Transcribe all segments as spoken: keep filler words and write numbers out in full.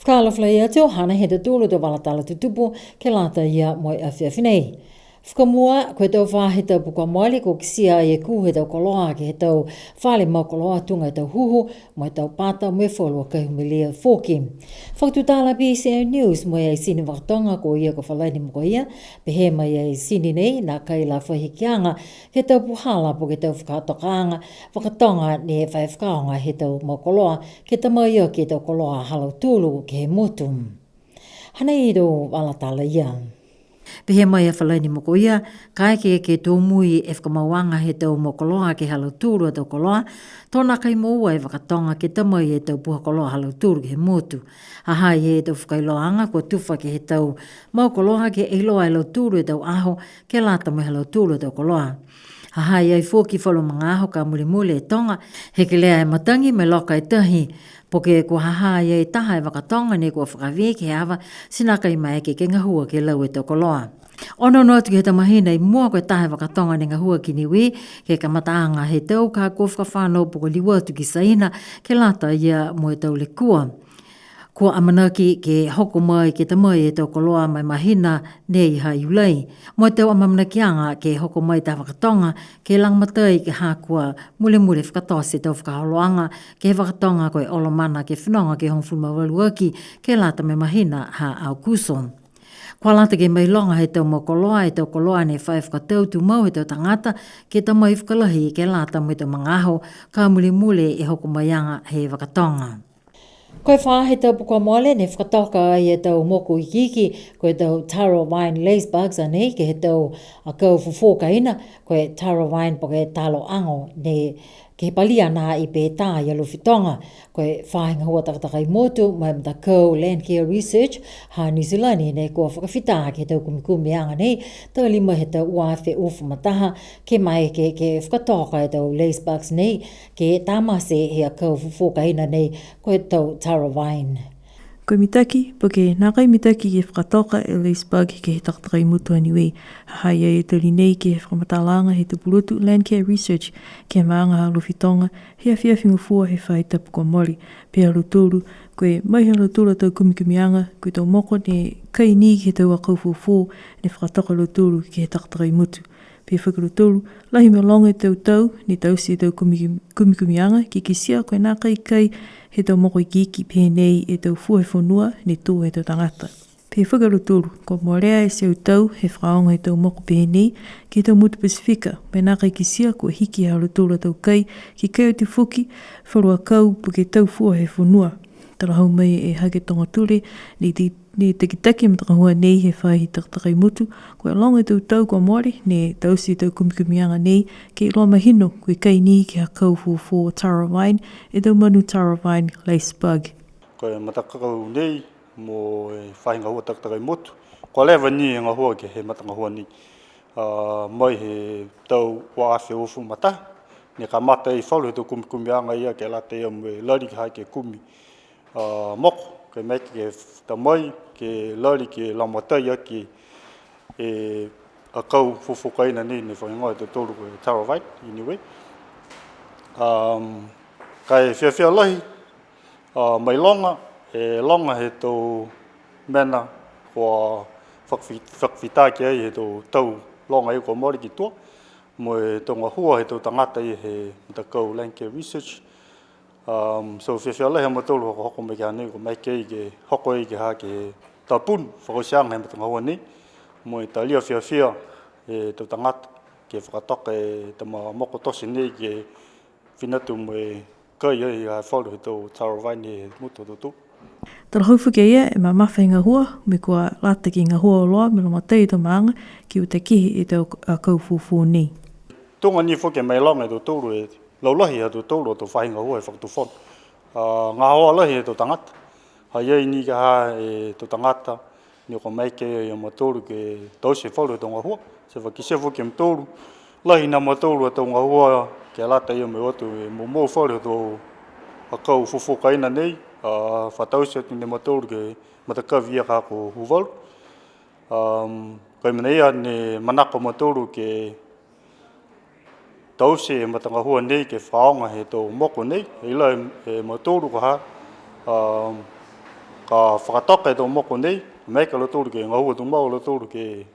Fakaalofa lahi atu, hanei e tau tolu tau vala tala tutupu ke lata ia mo e afiafi nei. Fakamua, ko e tau faahi tapu kua mole, kua kitia e kū he tau koloa ke he tau fale mau koloa tuga e tau huhu, mo e tau pata, mo e falu a kai humelie foki. Fakatutala BCN News mo e Sini Vakatoga, ko ia ko Falaini Mokoia, pehē mai e Sini nei, nākai la fai hikiaga ke he tau puhala po ke tau fakatokaaga, vakatoga ne fai fakaaoga he tau mau koloa, ke ta mai aki e tau koloa ha lautolu ke he motu. Hanei e tau vala tala ia. Pehē mai a Falaini Mokoia, kaeke ke tō mui e fakamauaga he tau mau koloa ke he ha lautolu a tau koloa, to nākai moua e vakatoga ke ta mai e tau puha koloa ha lautolu ke he motu. Ha ha i ai e tau fakailoaaga kua tufa ke he tau mau koloa ke iloa e lautolu e tau aho ke lata mo e ha lautolu a tau koloa. Ha ha i ai foki falu magaaho ka mulimuli e toga, he kelea e matagi mo e loka e tahi, po ke kua ha ha i ai taha e vakatoga ne kua fakavē ke he ava, ti nākai maeke ke gahua ke lau e tau koloa. Onoono atu ke he tau mahina i mua ko e taha e vakatoga ne gahua ki Niue, ke he kamataaga he tau ka kua fakafano po ke liu atu ki Saina, ke lata ia mo e tau lekua. Kua amanaki ke hoko mai ke ta mai e tau koloa ma e mahina nei ha Iulai. Mo e tau amaamanakiaga ke hoko mai taha vakatoga ke lagomatai ke ha kua mulimuli fakatote e tau fakaholoaga ke he vakatoga ko e Olomana ke fenoga ke hogofulu ma valu aki ke lata mo e mahina ha Aokuso. Kua lata ke mailoga he tau mau koloa e tau koloa ne fai fakatau tumau he tau tagata ke ta mai fakalahi ke lata mo e tau magaaho ka mulimuli e hoko maiaga he vakatoga. Ko e faahi tapu kua mole ne fakatoka ai e tau moko ikiiki, ko e tau taro vine lace bugs a nei, ke he tau akau fofō kaina, ko e taro vine po ke talo ago nei, ke he palia nā i Pētā i Alofi Toga. Ko e faahi gahua takatakai motu, mo e matakau Landcare Research, ha Niu Silani nei kua fakafita ke he tau kumikumiaga nei, tali mai he tau ua afe uafulu ma taha, ke maeke ke, ke fakatoka e tau lace bugs nei, ke tamate he akau fofō kaina nei, ko e tau taro vine. Ko e mitaki, po ke nākai mitaki ke fakatoka e lace bug ke he takatakai motu a Niue. Ha ha i ai e tali nei ke he fakamatalaaga he tau pulotu Landcare Research, ke he maaga ha Alofi Toga, he afiafi Gofua he faahi tapu kua mole. Pehē a lautolu, ko e mai ha lautolu a tau kumikumiaga, ko e tau moko ne kai ni ke he tau akau fofō, ne fakatoka e lautolu ke he takatakai motu. Pehē foki a lautolu, lahi mo e loga e tau tau, ne taute e tau kumi-, kumikumiaga, ke kitia ko e nākai kai he tau moko ikiiki pehē nei e tau fua he fonua, ne tō he tau tagata. Pehē foki a lautolu, kua molea e teau tau he fakaaoga he tau moko pehē nei ke he tau motu Pasifika, mo e nākai kitia kua hiki ha lautolu a tau kai, ke kai atu foki falu akau po ke tau fua he fonua. Talahau mai e Hake Togatule, ne ti-, ne takitaki e matagahua nei he faahi takatakai motu, ko e loga e tau tau kua mole, ne taute e tau kumikumiaga nei, ke iloa mahino, ko e kai ni ke he akau fofō taro vine, e tau manu taro vine lace bug. Ko e matakau nei, mo e faahi gahua takatakai motu. Kua leva ni e gahua ke he matagahua nei. A, mai he tau ua afe uafulu ma taha, ne kamata e falu he tau kumikumiaga ia ke lata ia mo e lali ke ha ke kumi, a, moko, ke maeke ke f-, ta mai, ke lali ke lagomatai aki e akau fofō kaina nei ne fakahigoa e tautolu ko e taro vine, anyway. Um, ka e fiafia lahi, a, mailoga, e loga he tau mena kua fakafi-, fakafita ki ai he tau tau loga ia kua mole ki tua, mo e tau gahua he tau tagata ia he matakau Landcare Research. Um, so fiafia lahi a mautolu hokohoko mai ki hanei, kua maeke ke hoko ai ke ha ke he tapuni fakaotiaga he matagahua nei, mo e talia fiafia e tau tagata ke fakatoka e tau moko tote nei ke fina atu mo e kai ai ha falu he tau taro vine he motu ha tautolu. Talahau foki a ia, e mamafa e gahua, mo e kua lata ke gahua auloa mo e lagomatai e tau maaga ke utakehe e tau akau fofō nei. Tuga ni foki e mailoga e tautolu e laulahi ha tautolu a tau faahi gahua he fakatufono. A, gahoa lahi e tau tagata. Ha i ai ni ka ha e tau tagata, ne kua maeke ia mautolu ke taute falu he tau gahua, ti fakakitia foki e mautolu. Lahi ni a mautolu a tau gahua, ke lata ia mo e o atu e moumou falu he tau akau fofō kaina nei, A, fakataute atu ne mautolu ke he matakavi ia ka ko Huvalu. Um, ko e mena ia ne manako a mautolu ke taute e matagahua nei ke fakaaoga he tau moko nei, e iloa e, e mautolu ka ha, um, ka fakatoka e tau moko nei, maeke a lautolu ke gahua tumau a lautolu ke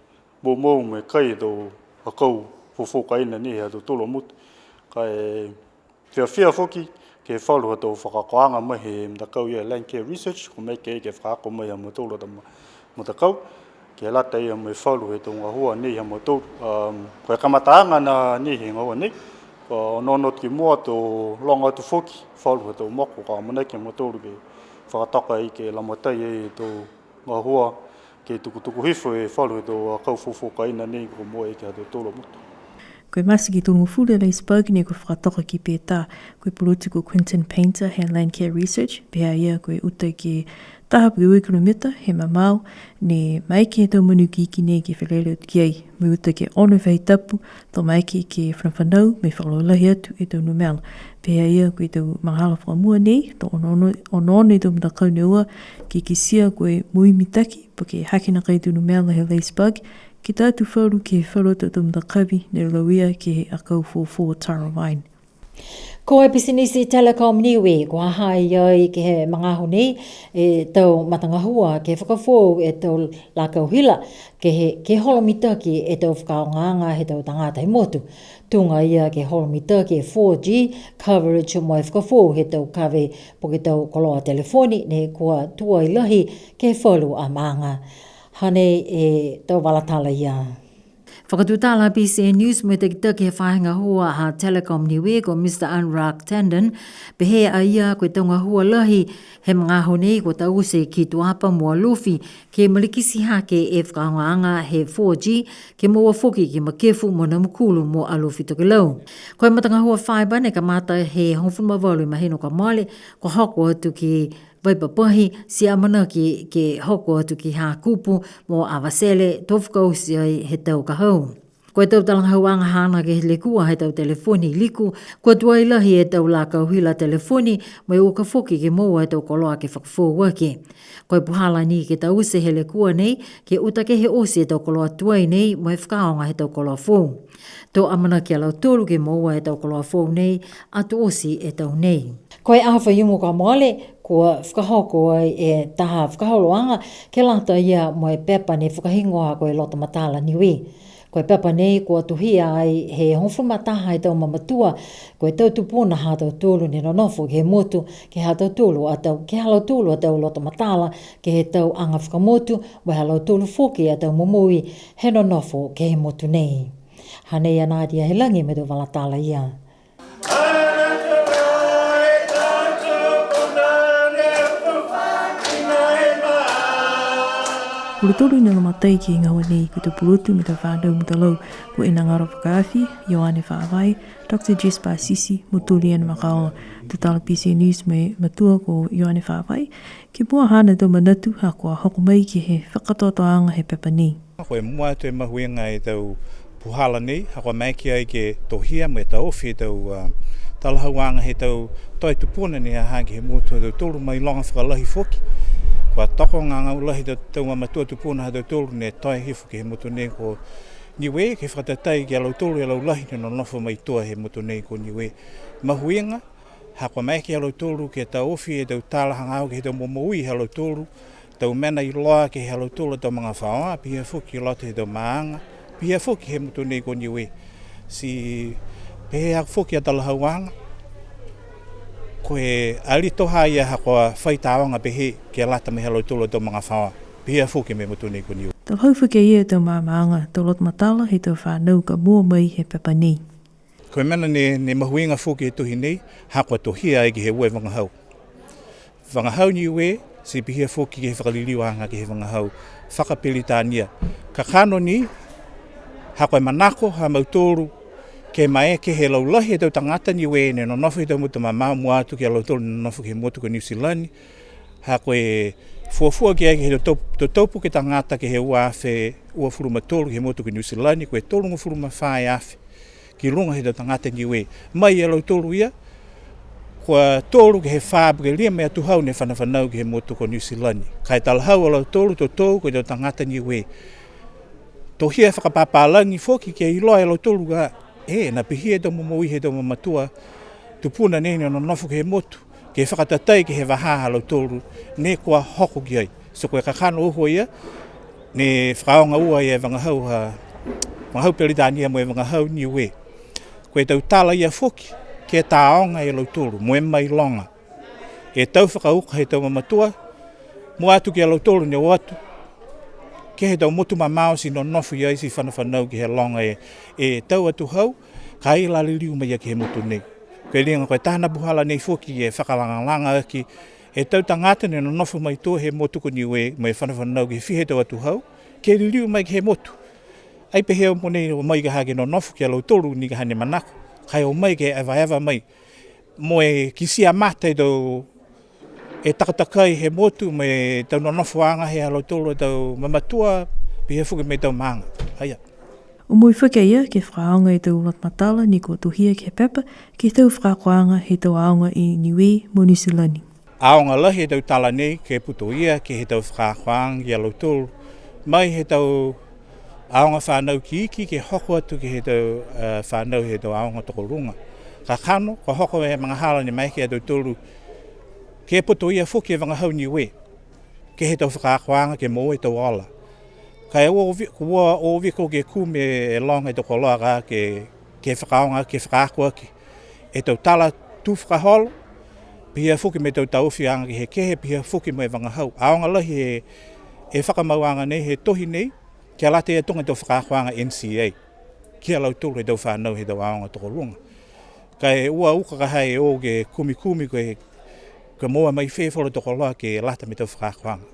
moumou mo e kai e tau akau fuafua kaina nei he ha tautolu a motu. Ka e fiafia foki ke he falu ha tau fakaakoaga mai he matakau ia Landcare Research, kua maeke ke fakaako mai ha mautolu a tau ma-, matakau, ke lata ia mo e falu he tau gahua nei ha mautolu. Um, ko e kamataaga na nei he gahua nei, kua onoono atu ki mua to loga atu foki falu ha tau moko, ka amanaki a mautolu ke fakatoka ai ke lagomatai ai e tau gahua ke tukutuku hifo e falu he tau akau fuafua kaina nei kua moua e ke ha tautolu a motu. Ko e mataki tolugofulu a Lace Bug nei kua fakatoka ki Peta, ko e pulotu ko Quinton Painter he Landcare Research, pehē a ia ko e uta ke taha poki ua kilomita he mamao, ne maeke he tau manu ikiiki nei ke felele atu ki ai, mo e uta ke ono e faahi tapu, to maeke ke fanafanau mo e fakalaulahi atu e tau numela. Pehē a ia ko e tau magahala fakamua nei, to onoono, onoono e tau matakau ne ua, ke kitia ko e moui mitaki, po ke hake nakai e tau numela he Lace Bug, ke ta atu falu ke he falu a tau matakavi ne lauia ke he akau fuafua Taro Vine. Ko e pisinisi Telecom Niue, kua ha ha i ai ke he magaaho nei e tau matagahua ke fakafoou e tau lakau hila, ke he, ke holo mitaki e tau fakaaogaaga he tau tagata he motu. Tuga ia ke holo mitaki e four G coverage mo e fakafoou he tau kave po ke tau koloa telefoni ne kua tuai lahi ke he falu a maaga. Hanei e tau vala tala ia. Fakatutala a BCN News mo e takitaki he faahi gahua ha Telecom Niue ko Mister Anurag Tandon, pehē a ia ko e tau gahua lahi he magaaho nei kua taute ki Tuapa mo Alofi, ke malikiti hake e fakaaogaaga he four G, ke moua foki ki Makefu mo Namukulu mo Alofi Tokelau. Ko e matagahua fibre ne kamata he hogofulu ma valu e mahina kua mole, kua hoko atu ki Vaipapahi, ti amanaki ke hoko atu ki Hakupu mo Avatele, to fakaoti ai he tau ka hau. Ko e tau talagahauaga haana ke he lekua he tau telefoni liku, kua tuai lahi e tau lakau hila telefoni, mo e uka foki ke moua e tau koloa ke fakafoou aki. Ko e puhala ni ke taute he lekua nei, ke uta ke he oti e tau koloa tuai nei, mo e fakaaoga he tau koloa foou. To amanaki a lautolu ke moua e tau koloa foou nei, atu oti e tau nei. Ko e aho Faiumu kua mole, kua fakahoko ai e taha fakaholoaga ke lata ia mo e pepa ne fakahigoa ko e Loto Matala Niue. Ko e pepa nei kua tohia ai he hogofulu ma taha e tau mamatua, ko e tau tupuna ha tautolu ne nonofo ke he motu, ke he ha tautolu a tau, ke he ha lautolu a tau loto matala, ke he tau aga fakamotu, mo e ha lautolu foki a tau momoui he nonofo ke he motu nei. Hanei a Nadia Helagi mo e tau vala tala ia. Pulotu tolu ne lagomatai ke he gahua nei, ko e tau pulotu mo e tau fanau Mutalau, ko Enagaro Fakaafi, Ioane Faavai, Doctor Jess Pasisi, mo Tuliana Makaola. Tutala BCN News mo e matua ko Ioane Faavai, ke mua haana tau manatu, ha kua hoko mai ke he fakakatoatoaga he pepa nei. Ko e mua atu e mahuiga e tau puhala nei, ha kua maeke ai ke tohia mo e taofi e tau, a, talahauaga he tau toe tupuna ne ha ha ke he motu ha tautolu, mailoga fakalahi foki. Kua tokogaga lahi e tau, tau mamatua tupuna ha tautolu ne toe hifo ke he motu nei ko Niue, ke fakatatai ki a lautolu e laulahi ne nonofo mai tua he motu nei ko Niue. Mahuiga, ha kua maeke a lautolu ke taofi e tau tala hagaao ke he tau momoui ha lautolu, tau mena iloa ke he ha lautolu a tau magafaoa, pihia foki i loto he tau maaga, pihia foki he motu nei ko Niue. Ti pehē foki a talahauaga, ko e alito ha ia ha kua fai tāoga pehē ke lata mo e ha lautolu a tau magafaoa, pihia foki mo e motu nei ko Niue. Talahau foki e ia e tau maamaaga, tau loto matala he tau fanau ka mua mai he pepa nei. Ko e mena ne, ne mahuiga foki e tohi nei, ha kua tohia ai ke he ua e vagahau. Vagahau Niue, ti pihia foki ke he fakaliliuaga ke he vagahau fakaperitania. Kakano ni, ha ko e manako ha mautolu, ke maeke he laulahi he tau tagata Niue ne nonofo he tau motu mamao mua atu ki a lautolu ne nonofo ke he motu ko Niu Silani. Ha ko e fuafua ki ai ke he tau, tau puke tagata ke he ua afe uafulu ma tolu ke he motu ko Niu Silani, ko e tolugofulu ma fā e afe ki luga he tau tagata Niue. Mai ia lautolu ia, Kua tolu ke he fā po ke lima e atuhau ne fanafanau ke he motu ko Niu Silani. Ka e talahau a lautolu totou ko e tau tagata Niue. Tohia fakapapālagi foki ke iloa e lautolu ka e, na pihia e tau momoui he tau mamatua tupuna nei ne nonofo ke he motu, ke fakatatai ke he vahā ha lautolu ne kua hoko ki ai. So ko e kakano uho ia, ne fakaaoga ua e vagahau ha, vagahau Peritania mo e vagahau Niue. Ko e tau tala ia foki, ke tāoga e lautolu, mo e mailoga. E tau fakauka he tau mamatua, mua atu ki a lautolu ne o atu, ke he tau motu mamao ti nonofo i ai ti fanafanau ke he loga e, e tau atuhau, ka e la liliu mai ia ke he motu nei. Ko e liga ko e taha a puhala nei foki e fakalagalaga aki, e tau tagata ne nonofo mai tua he motu ko Niue, mo e fanafanau ke he fiha e tau atuhau, ke liliu mai ke he motu. Ai pehē au mo nei o mai ka ha ke nonofo ki a lautolu ni ka ha ne manako, ka e o mai ke evaeva mai. Mo e kitia mata e tau, e takatakai he motu, mo e tau nonofoaga he ha lautolu a tau mamatua, pihia foki mo e tau maaga. Aia. Omoi foki a ia ke fakaaoga e tau loto matala ne kua tohia ke he pepa, ke he tau fakaakoaga he tau aoga i Niue mo Niu Silani. Aoga lahi e tau tala nei ke putoia ke he tau fakaakoaga ki a lautolu. Mai he tau aoga fanau ikiiki ke hoko atu ke he tau, e, fanau he tau aoga tokoluga. Kakano, kua hoko e magahala ne maeke a tautolu ke putoia foki e vagahau Niue. Ke he tau fakaakoaga ke moua e tau ola. Ka e ua o vi-, kua o viko ke kumi e loga e tau koloa ka ke, ke fakaaoga, ke fakaako aki. E tau tala tū fakaholo, pihia foki mo e tau taofiaga kehekehe, pihia foki mo e vagahau. Aoga lahi e, e fakamauaga nei, he tohi nei, kia lata ia tuga e tau fakaakoaga N C A. Ki a lautolu he tau fanau he tau aoga tokoluga. Ka e ua uka ka ha e o ke kumikumi ko e, ke moua mai fē falu tau koloa ke lata mo e tau fakaakoaga.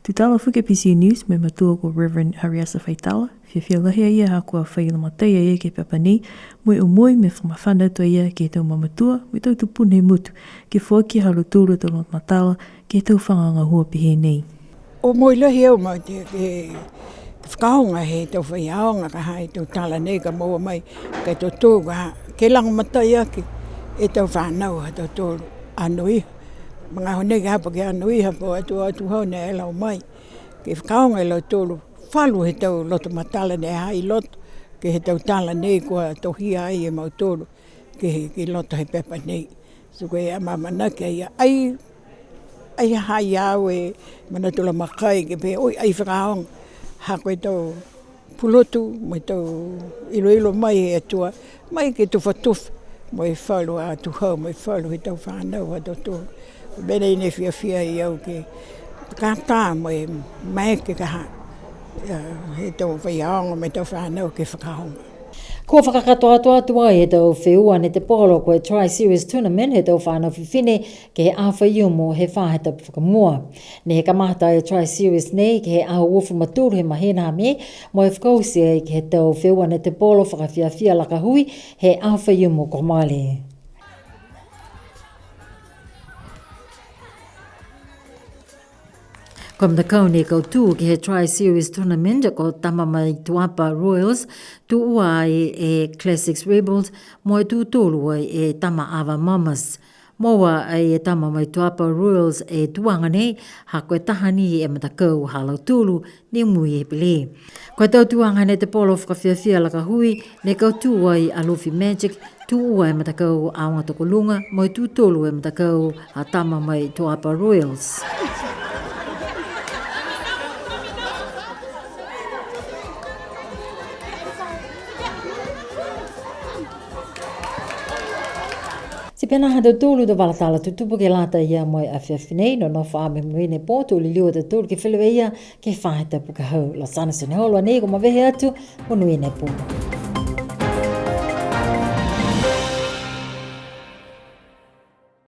Tutala foki a B C News mo e matua ko Reverend Hariasa Faitala, fiafia lahi a ia ha kua fai lagomatai a ia ke he pepa nei, mo e omoi mo e fakamafana atu a ia ke he tau mamatua, mo e tau tupuna he motu, ke foaki ha lautolu a tau loto matala, ke he tau faga gahua pehē nei. Omoi lahi au mo e, ke, ke fakaaoga he tau faiaoga ka ha e tau tala nei ka moua mai, ka e totou ka, ke lagomatai aki e tau fanau ha tautolu anoiha. Magaaho nei ka ha po ke anoiha po e tau atuhau ne lau mai. Ke fakaaoga e lautolu, falu he tau loto matala ne ha i loto, ke he tau tala nei kua tohia ai e mautolu, ke, ke loto he pepa nei. So ko e amaamanaki a ia, ai, ai ha ha i ai au e manatu lagomatai ke pehē, oi, ai fakaaoga, ha ko e tau pulotu, mo e tau iloilo mai he Atua, mai ke tufatufa, mo e falu a atuhau, mo e falu he tau fanau ha tautolu. Mena ia ne fiafia ai au ke kātā mo e maeke ka ha, e, he tau faiaoga mo e tau fanau ke fakaaoga. Kua fakakatoatoa atu ai he tau feua netepolo ko e Tri-Series Tournament he tau fanau fifine ke he Aho Faiumu he faahi tapu fakamua. Ne kamata e Tri-Series nei ke he aho uafulu ma tolu he mahina ha Me, mo e fakaoti ai ke he tau feua netepolo fakafiafia lakahui he Aho Faiumu kua mole. Ko e matakau ne kautū ke he Tri-Series Tournament ko Tama mai Tuapa Royals, tū ua ai e Classics Rebels, mo e tū tolu ai e Tama Ava Mamas. Moua ai e Tama mai Tuapa Royals e tuaga nei, ha ko e taha ni e matakau ha lautolu ne mui e pele. Ko e tau tuaga netepolo fakafiafia lakahui, ne kautū ai a Alofi Magic, tū ua e matakau aoga tokoluga, mo e tū tolu e matakau a Tama mai Tuapa Royals. Ti pihia ha tautolu tau vala tala tutupu ke lata ia mo e afiafi nei, nonofo ā mo e monuina e pō, to liliu a tautolu ke feleveia ke he faahi tapu ka hau. Losana Sioneholo nei kua mavehe atu, monuina e pō.